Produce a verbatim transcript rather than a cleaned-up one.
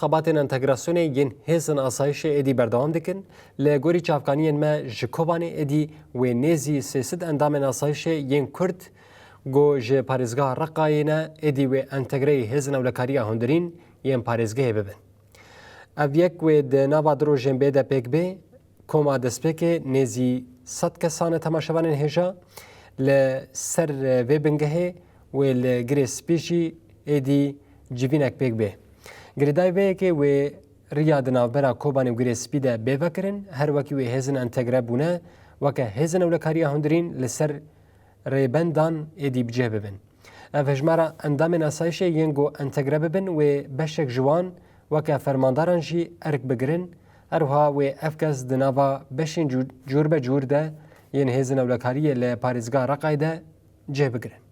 Xebatên entegrasyonê yên hêzên asayişê êdî berdewam dikin. Li gorî çavkaniyên me ji Kobanê êdî wê nêzî sê sed endamên asayişê yên Kurd ku ji parêzgeha Reqayê ne êdî wê entegreyê hêzên ewlekariya hundirîn yên parêzgehê bibin. Ev yek wê di nava du rojên bê de pêk bê. Koma destpêkê nêzî sed kesan e temaşevanên hêja. Li ser vê bingehê wê li Girê Spî jî êdî civînek pêk bê. Girêdayî vê yekê wê riya di navbera Kobanê û Girê Spî de bê vekirin, her wekî wê hêzên entegre bûne, weke hêzên ewlekariya hundirîn li ser rêbendan êdî bi cih bibin. Ev hejmara endamên asayişê yên ku entegre bibin, wê beşek ji wan weke fermandaran jî erk bigirin, her wiha wê ev kes di nava beşên cû-, cûr be cûr de yên hêzên ewlekariyê li parêzgeha Reqayê de cih bigirin.